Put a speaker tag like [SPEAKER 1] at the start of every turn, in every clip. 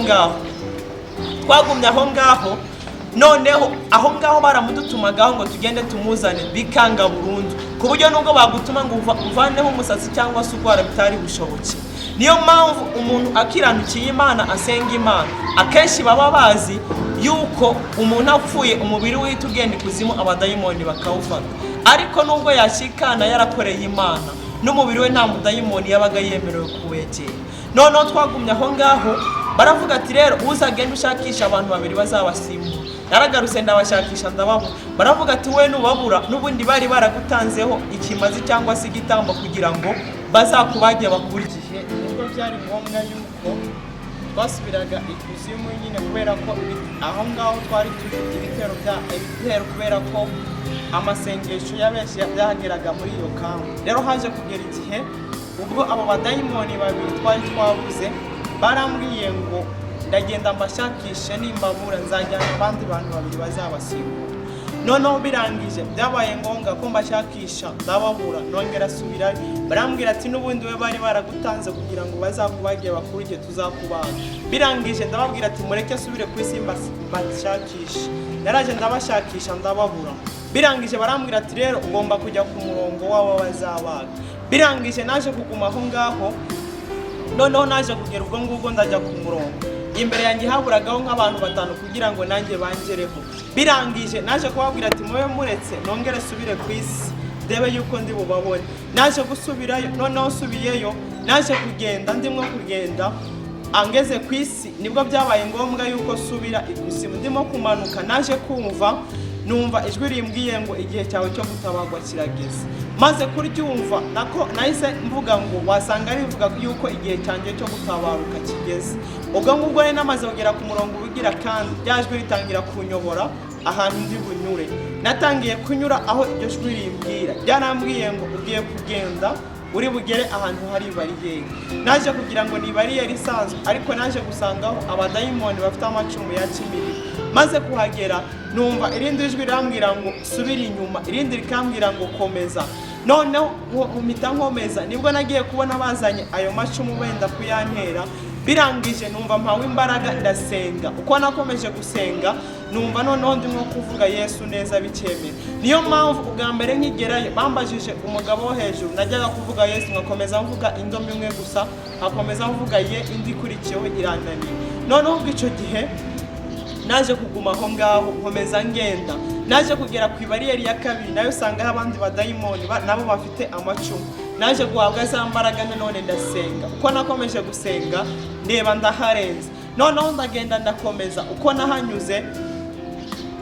[SPEAKER 1] ngaho, twagumye aho ngaho. Noneho aho ngaho baramudutumagaho ngo tugende tumuzane, bikanga burundu, ku buryo nubwo bagutuma ngo uvaneho umusatsi cyangwa se urwara bitari bushoboke. Niyo mpamvu umuntu akiranukiye Imana, asenga Imana, akenshi baba bazi yuko umuntu apfuye umubiri we uhita ugenda ikuzimu, abadayimoni bakawufata. Ariko nubwo yashikana yarakoreye Imana, n'umubiri we nta mudayimoni yabaga yemerewe kuwegera. Noneho twagumye aho ngaho, baravuga ati: "Rero uzagenda ushakisha abantu babiri bazabasimbura." Naragarutse, ndabashakisha, ndababura. Baravuga ati: "We nubabura, n'ubundi bari baragutanzeho ikimazi cyangwa se igitambo kugira ngo bazakubage bakurye."
[SPEAKER 2] Igihe nibwo byari ngombwa yuko twasubiraga ikuzimu nyine, kubera ko aho ngaho twari turi ibitero bya ibitero, kubera ko amasengesho ya benshi byageraga muri iyo kambi. Rero haje kugera igihe ubwo abo badayimoni babiri twari twabuze barambwiye ngo ndagenda mbashakishe, nimbabura nzajyana abandi bantu babiri bazabasimbura. Noneho birangije byabaye ngombwa ko mbashakisha, ndababura, nongera asubirayo. Barambwira ati: "N'ubundi we bari baragutanze kugira ngo bazakubage bakurye, tuzakubaga." Birangije ndababwira ati: "Mureke asubire ku isi mbashakishe." Naraje, ndabashakisha, ndababura. Birangije barambwira ati: "Rero ugomba kujya ku murongo w'abo bazabaga." Birangije naje kuguma aho ngaho. Noneho naje kugera ubwo ngubwo ndajya ku murongo, imbere yanjye haburagaho nk'abantu batanu kugira ngo nanjye bangereho. Birangije naje kubabwira ati: "Mube muretse nongere subire ku isi, ndebe yuko ndi bubabone." Naje gusubirayo. Noneho nsubiyeyo, naje kugenda, ndimo kugenda, angeze ku isi nibwo byabaye ngombwa yuko subira ikuzimu. Ndimo kumanuka, naje kumva, numva ijwi rimbwiye ngo: "Igihe cyawe cyo gutabagwa kirageze." Maze kuryumva, nako nahise mvuga ngo wasanga rivuga yuko igihe cyanjye cyo gutabaruka kigeze. Ubwo ngubwo rero namaze kugera ku murongo ubugira kandi rya jwi ritangira kunyobora ahantu ndi bunyure. Natangiye kunyura aho iryo jwi rimbwira. Ryarambwiye ngo: "Ugiye kugenda, uri bugere ahantu hari bariyeri." Naje kugira ngo ni bariyeri isanzwe, ariko naje gusangaho abadayimoni bafite amacumu ya kimiriro. Maze kuhagera, numva irindi jwi rirambwira ngo: "Subira inyuma." Irindi rikambwira ngo: "Komeza." Noneho mpita nkomeza. Nibwo nagiye kubona bazanye ayo macumu wenda kuyantera. Birangije numva mpawe imbaraga, ndasenga. Uko nakomeje gusenga, numva noneho ndimo kuvuga Yesu neza bikemera. Niyo mpamvu ubwa mbere nkigerayo bambajije umugabo wo hejuru, najyaga kuvuga Yesu nkakomeza mvuga indomo imwe gusa, nkakomeza mvuga ye, indi ikurikiyeho irananiye. Noneho ubwo icyo gihe naje kuguma aho ngaho, nkomeza ngenda. Naje kugera ku ibariyeri ya kabiri, nayo usangaho abandi badayimoni nabo bafite amacumu. Naje guhabwa za mbaraga nanone, ndasenga. Uko nakomeje gusenga, ndeba ndaharenze. Noneho ndagenda, ndakomeza. Uko nahanyuze,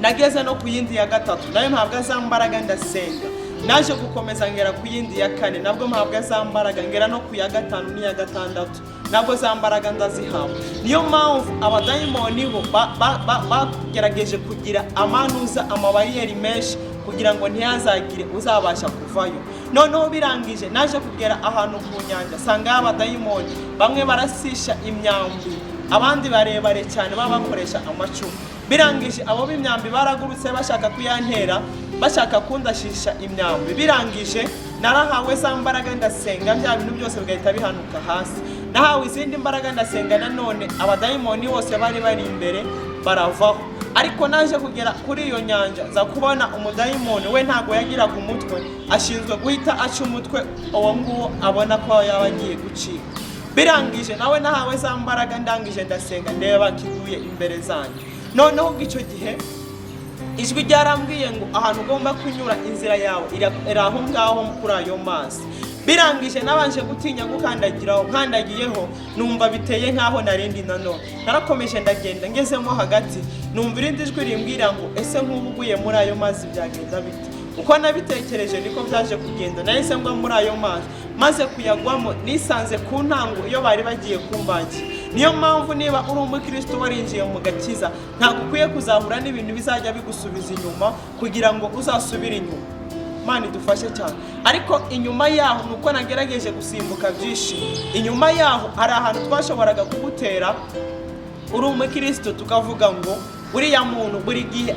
[SPEAKER 2] nageze no ku yindi ya gatatu, nayo mpabwa za mbaraga, ndasenga. Naje gukomeza ngera ku yindi ya kane, nabwo mpabwa za mbaraga. Ngera no ku ya gatanu n'iya gatandatu, nabwo za mbaraga ndazihabwa. Niyo mpamvu abadayimoni bo bagerageje kugira amanuza amabariyeri menshi kugira ngo ntihazagire uzabasha kuvayo. Noneho birangije naje kugera ahantu ku nyanja, sangayo abadayimoni, bamwe barasisha imyambi, abandi barebare cyane baba bakoresha amacumu. Birangije abo b'imyambi baragurutse bashaka kuyantera, bashaka kundashisha imyambi. Birangije narahawe za mbaraga, ndasenga, bya bintu byose bigahita bihanuka hasi. Nahawe izindi mbaraga, ndasenga nanone, abadayimoni bose bari bari imbere baravaho. Ariko naje kugera kuri iyo nyanja, nza kubona umudayimoni, we ntabwo yagiraga umutwe, ashinzwe guhita aca umutwe uwo nguwo abona ko yaba agiye gucika. Birangije nawe nahawe za mbaraga, ndangije ndasenga, ndeba kiguye imbere zanjye. Noneho ubwo icyo gihe ijwi ryarambwiye ngo: "Ahantu ugomba kunyura, inzira yawe iri aho ngaho kuri ayo mazi." Birangije nabanje gutinya gukandagiraho, nkandagiyeho numva biteye nk'aho narindi. Nanone narakomeje, ndagenda, ngezemo hagati numva irindi jwi rimbwira ngo: "Ese nk'ubu uguye muri ayo mazi byagenda bite?" Uko nabitekereje niko byaje kugenda. Nahise ngwa muri ayo mazi. Maze kuyagwamo, nisanze ku ntango iyo bari bagiye kumbagira. Niyo mpamvu niba uri umukristo warinjiye mu gakiza, ntabwo ukwiye kuzahura n'ibintu bizajya bigusubiza inyuma kugira ngo uzasubire inyuma. Imana idufashe cyane. Ariko inyuma yaho ni uko nagerageje gusimbuka byinshi. Inyuma yaho hari ahantu twashoboraga kugutera uri umukristo, tukavuga ngo uriya muntu buri gihe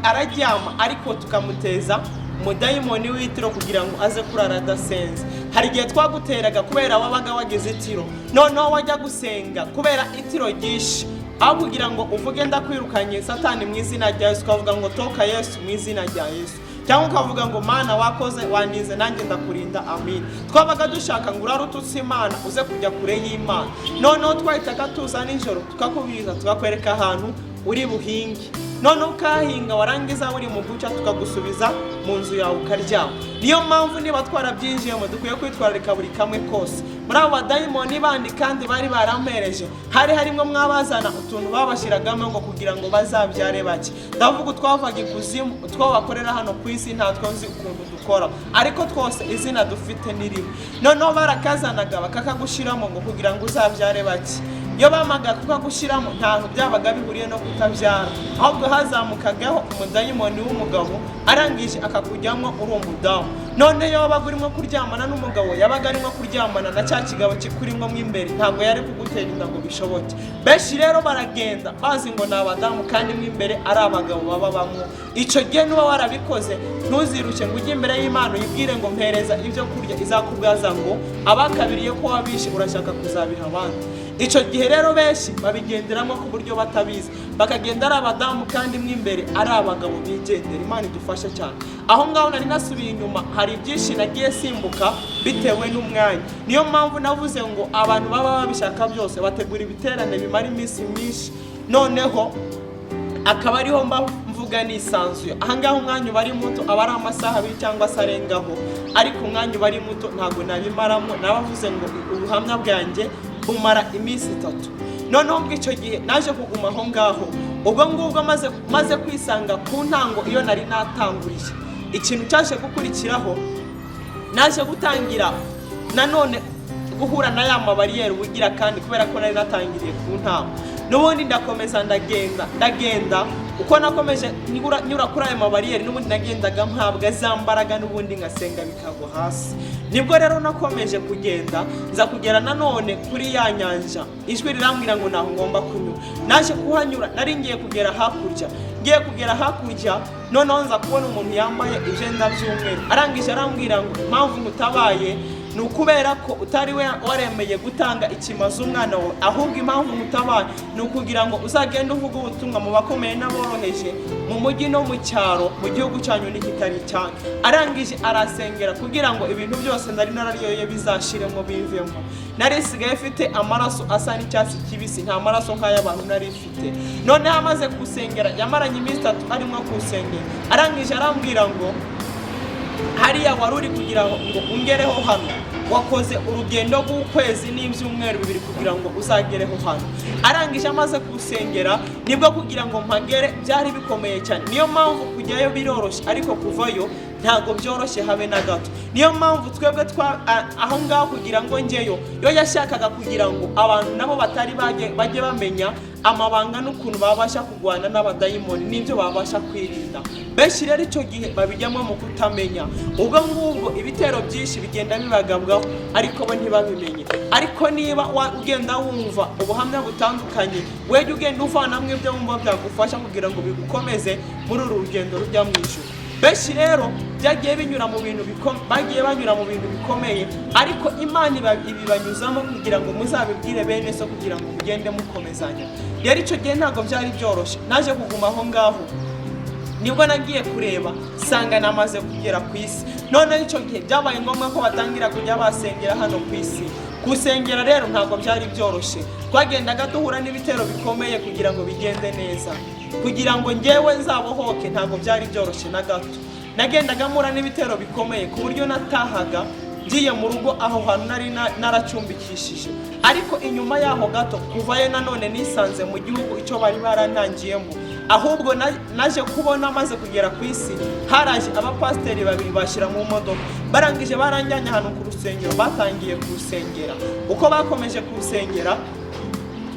[SPEAKER 2] araryama, ariko tukamuteza.
[SPEAKER 1] Umudayimoni w'itiro kugira ngo aze kurara adasenze. Hari igihe twaguteraga kubera wabaga wagize itiro, noneho wajya gusenga kubera itiro ryinshi, aho kugira ngo uvuge "Ndakwirukanye Satani mu izina rya Yesu", ukavuga ngo "Toka Yesu mu izina rya Yesu", cyangwa ukavuga ngo "Mana wakoze, wandinze, nanjye ndakurinda, amin". Twabaga dushaka ngo urare ututse Imana, uze kujya kure y'Imana. Noneho twahitaga tuza nijoro, tukakubwiza, tukakwereka ahantu uri buhinge, noneho ukahahinga, warangiza uri mu guca tukagusubiza mu nzu yawe ukaryama. Niyo mpamvu niba twarabyinjiyemo dukwiye kwitwararika buri kamwe kose. Muri abo badayimoni bandi kandi bari barampereje, hari harimo mwabazana utuntu babashyiragamo ngo kugira ngo bazabyare bake. Ndavuga utwavaga ikuzimu, utwo bakorera hano ku isi, ntatwo nzi ukuntu dukora, ariko twose izina dufite ni rimwe. Noneho barakazanaga bakakagushyiramo ngo kugira ngo uzabyare bake. Iyo bamaga kukagushyiramo, ntabwo byabaga bihuriye no kutabyara, ahubwo hazamukagaho umudayimoni w'umugabo, arangije akakujyamo uri umudamu. None iyo wabaga urimo kuryamana n'umugabo, yabaga arimo kuryamana na cya kigabo kikurimo mo imbere, ntabwo yari kugutera inda ngo bishoboke. Benshi rero baragenda bazi ngo ni abadamu kandi mo imbere ari abagabo baba bamwo. Icyo gihe nuba warabikoze, ntuziruke ngo ujye imbere y'Imana uyibwire ngo "Mpereza ibyo kurya". Izakubwaza ngo abakabiriye ko wabishe, urashaka kuzabiha abandi. Icyo gihe rero benshi babigenderamo ku buryo batabizi, bakagenda ari abadamu kandi mo imbere ari abagabo bigendera. Imana idufashe cyane. Aho ngaho nari nasubiye inyuma, hari byinshi nagiye simbuka bitewe n'umwanya. Niyo mpamvu navuze ngo abantu baba babishaka byose bategura ibiterane bimara iminsi myinshi, noneho akaba ariho mba mvuga nisanzuye. Ahangaha umwanya uba ari muto, aba ari amasaha 2 cyangwa se arengaho, ariko umwanya uba ari muto, ntabwo nabimaramo. Nabavuze ngo ubuhamya bwanjye bumara iminsi 3. Noneho ubwo icyo gihe naje kuguma aho ngaho, ubwo ngubwo maze kwisanga ku ntango iyo nari natanguriye, ikintu cyaje gukurikiraho, naje gutangira nanone guhura na ya mabariyeri ubugira kandi, kubera ko nari natangiriye ku ntango. N'ubundi ndakomeza ndagenda, ndagenda. Uko nakomeje nyura kuri ayo mabariyeri, n'ubundi nagendaga mpabwa za mbaraga, n'ubundi ngasenga bikagwa hasi. Nibwo rero nakomeje kugenda, nza kugera nanone kuri ya nyanja. Ijwi rirambwira ngo ntaho ngomba kunyura. Naje kuhanyura, nari ngiye kugera hakurya. Ngiye kugera hakurya, noneho nza kubona umuntu yambaye ibyenda by'umweru. Arangije arambwira ngo impamvu ngutabaye ni ukubera ko utari waremeye gutanga ikimaze umwana wawe, ahubwo impamvu ngutabaye ni ukugira ngo uzagende uvuge ubutumwa mu bakomeye n'aboroheje, mu mujyi no mu cyaro, mu gihugu cyanyu n'ikitari icyanyu. Arangije arasengera kugira ngo ibintu byose nari nararyoye bizashiremo, bivemo. Nari isigaye mfite amaraso asa n'icyatsi kibisi, nta maraso nk'ay'abantu nari mfite. Noneho amaze gusengera, yamaranye iminsi 3 arimo kusengera, arangije arambwira ngo hariya wari uri kugira ngo ungereho hano, wakoze urugendo rw'ukwezi n'ibyumweru 2 kugira ngo uzagereho hano. Arangije amaze gusengera, nibwo kugira ngo mpagere byari bikomeye cyane. Niyo mpamvu kujyayo biroroshye, ariko kuvayo ntabwo byoroshye habe na gato. Niyo mpamvu twebwe aho ngaho kugira ngo njyeyo, yo yashakaga kugira ngo abantu nabo batari bajye bamenya amabanga n'ukuntu babasha kurwana n'abadayimoni n'ibyo babasha kwirinda. Benshi rero icyo gihe babijyamo mu kutamenya. Ubwo ngubwo ibitero byinshi bigenda bibagabwaho, ariko bo ntibabimenye. Ariko niba ugenda wumva ubuhamya butandukanye, wejya ugenda uvanamo ibyo wumva byagufasha kugira ngo bigukomeze muri uru rugendo rujya mu ijuru. Benshi rero byagiye binyura mu bintu bagiye banyura mu bintu bikomeye, ariko Imana ibibanyuzamo kugira ngo muzabibwire bene so, kugira ngo mugende mukomezanya. Rero icyo gihe ntabwo byari byoroshye. Naje kuguma aho ngaho, nibwo nagiye kureba nsanga namaze kugera ku isi. Noneho icyo gihe byabaye ngombwa ko batangira kujya basengera hano ku isi. Gusengera rero ntabwo byari byoroshye, twagendaga duhura n'ibitero bikomeye kugira ngo bigende neza, kugira ngo ngewe nzabohoke. Ntabwo byari byoroshye na gato. Nagendaga mpura n'ibitero bikomeye ku buryo natahaga ngiye mu rugo aho hantu nari naracumbikishije, ariko inyuma yaho gato kuvayo nanone nisanze mu gihugu icyo bari barantangiyemo. Ahubwo naje kubona maze kugera ku isi, haraje abapasiteri babiri bashyira mu modoka, barangije baranjyanye ahantu ku rusengero, batangiye kurusengera. Uko bakomeje kurusengera,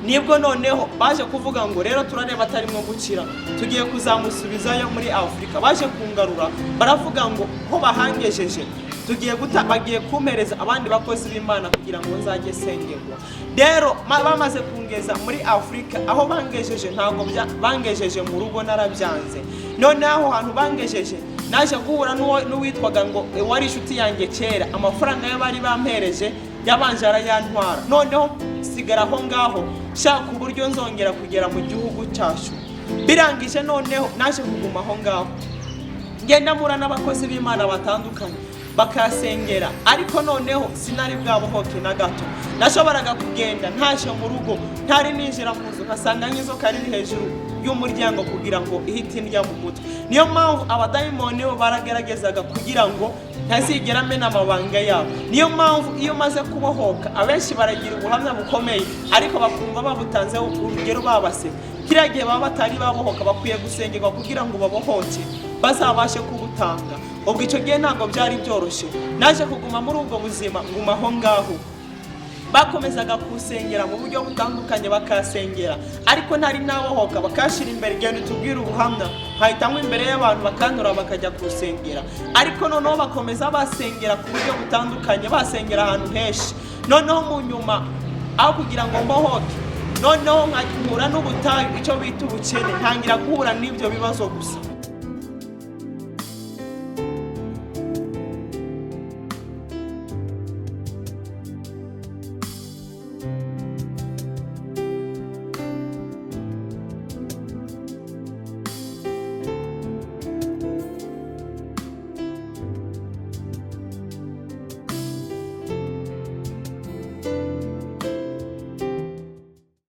[SPEAKER 1] nibwo noneho baje kuvuga ngo rero turareba atarimo gukira, tugiye kuzamusubizayo muri Afurika. Baje kungarura, baravuga ngo ko bahangejeje tugiye guta, bagiye kumpereza abandi bakozi b'Imana kugira ngo nzajye sengerwa. Rero bamaze kungeza muri Afurika, aho bangejeje ntabwo bangejeje mu rugo, narabyanze. Noneho aho hantu bangejeje Naje guhura n'uwitwaga ngo wari inshuti yanjye kera, amafaranga ye bari bampereje yabanje arayantwara. Noneho sigara aho ngaho shaka uburyo nzongera kugera mu gihugu cyacu. Birangije noneho naje kuguma aho ngaho, ngenda mpura n'abakozi b'Imana batandukanye bakasengera, ariko noneho sinari bwabohoke na gato. Nashoboraga kugenda ntaje mu rugo, ntari ninjira mu nzu, nkasanga nk'inzoka riri hejuru y'umuryango kugira ngo ihite indya mu mutwe. Niyo mpamvu abadayimoni bo barageragezaga kugira ngo ntazigera amena amabanga yabo. Niyo mpamvu iyo umaze kubohoka, abenshi baragira ubuhamya bukomeye, ariko bakumva babutanzeho urugero babase. Kiriya gihe baba batari babohoka, bakwiye gusengerwa kugira ngo babohoke, bazabashe kubutanga. Ubwo icyo gihe ntabwo byari byoroshye. Naje kuguma muri ubwo buzima, nguma aho ngaho. Bakomezaga kusengera mu buryo butandukanye, bakasengera, ariko ntari nabohoka. Bakashyira imbere, genda utubwire ubuhamya, nkahita ngwa imbere y'abantu, bakantura, bakajya kusengera. Ariko noneho bakomeza basengera ku buryo butandukanye, basengera ahantu henshi. Noneho mu nyuma, aho kugira ngo mbohoke, noneho nkahura n'ubutayu, icyo bita ubukene, ntangira guhura n'ibyo bibazo gusa.